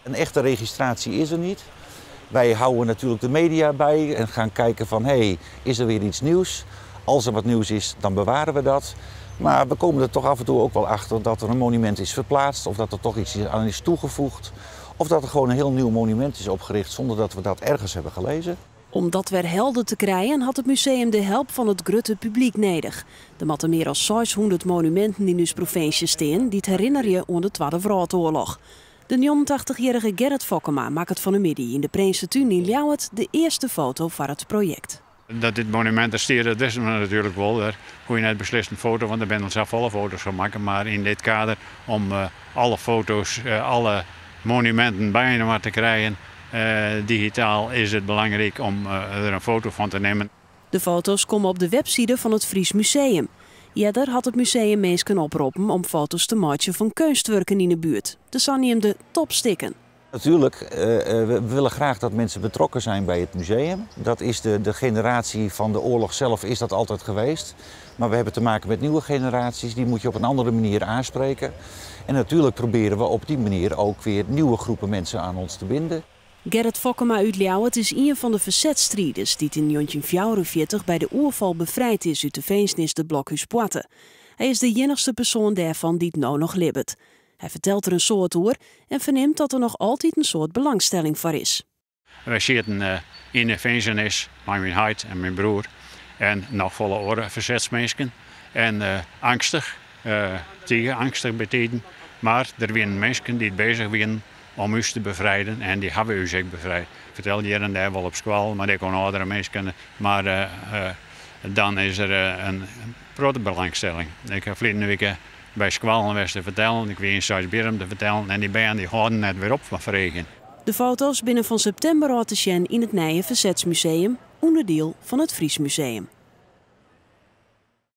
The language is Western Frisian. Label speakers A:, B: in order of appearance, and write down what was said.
A: Een echte registratie is er niet. Wij houden natuurlijk de media bij en gaan kijken van hey, is er weer iets nieuws? Als er wat nieuws is, dan bewaren we dat. Maar we komen er toch af en toe ook wel achter dat er een monument is verplaatst of dat er toch iets aan is toegevoegd. Of dat er gewoon een heel nieuw monument is opgericht zonder dat we dat ergens hebben gelezen.
B: Om dat weer helder te krijgen had het museum de help fan it grutte publyk nedich. Der moatte mear as 600 monuminten yn ús provinsje stean dy't herinnerje oan de Twadde Wrâldoarloch. De 89-jierrige Gerrit Fokkema makket fan 'e middei yn de Prinsetún yn Ljouwert de earste foto foar it projekt.
C: Dat dit monumint der stiet, dat wisten we natuerlik wol. Dêr hoege je net beslist in foto, want der binne al safolle foto's fan makke. Mar yn dit kader om alle foto's, alle monuminten byinoar te krijen digitaal, is it belangryk om der in foto fan te nimmen.
B: De foto's komme op de webside fan it Fries Museum. Earder hat it museum minsken oproppen om foto's te meitsjen fan keunstwurken yn 'e buert, de saneamde topstikken.
A: Natuurlijk, we willen graag dat mensen betrokken zijn bij het museum. Dat is de generatie van de oorlog zelf is dat altijd geweest. Maar we hebben te maken met nieuwe generaties, die moet je op een andere manier aanspreken. En natuurlijk proberen we op die manier ook weer nieuwe groepen mensen aan ons te binden.
B: Gerrit Fokkema út Ljouwert is ien fan de fersetsstriders dy't yn 1944 by de oerfal befrijd is út de finzenis de Blokhúspoarte. Hy is de iennichste persoan dêrfan dy't no noch libbet. Hy fertelt der in soad oer en fernimt dat der noch altyd in soad belangstelling foar is.
C: Wy sieten yn de finzenis mei myn heit en myn broer en noch folle oare fersetsminsken. En eangstich, tige eangstich bytiden. Mar der wienen minsken dy't bezich wienen om ús te befrijden en dy hawwe ús ek befrijd. Ik fertel hjir en dêr wol op skoalle, mar ek oan âldere minsken. Mar dan is der in protte belangstelling. Ik ha ferline wike by skoallen west te fertellen. Ik wie yn Seisbierrum te fertellen en dy bern dy hâlden net wer op fan freegjen.
B: De foto's binne fan septimber ôf te sjen yn it nije Fersetsmuseum, ûnderdiel fan it Fries Museum.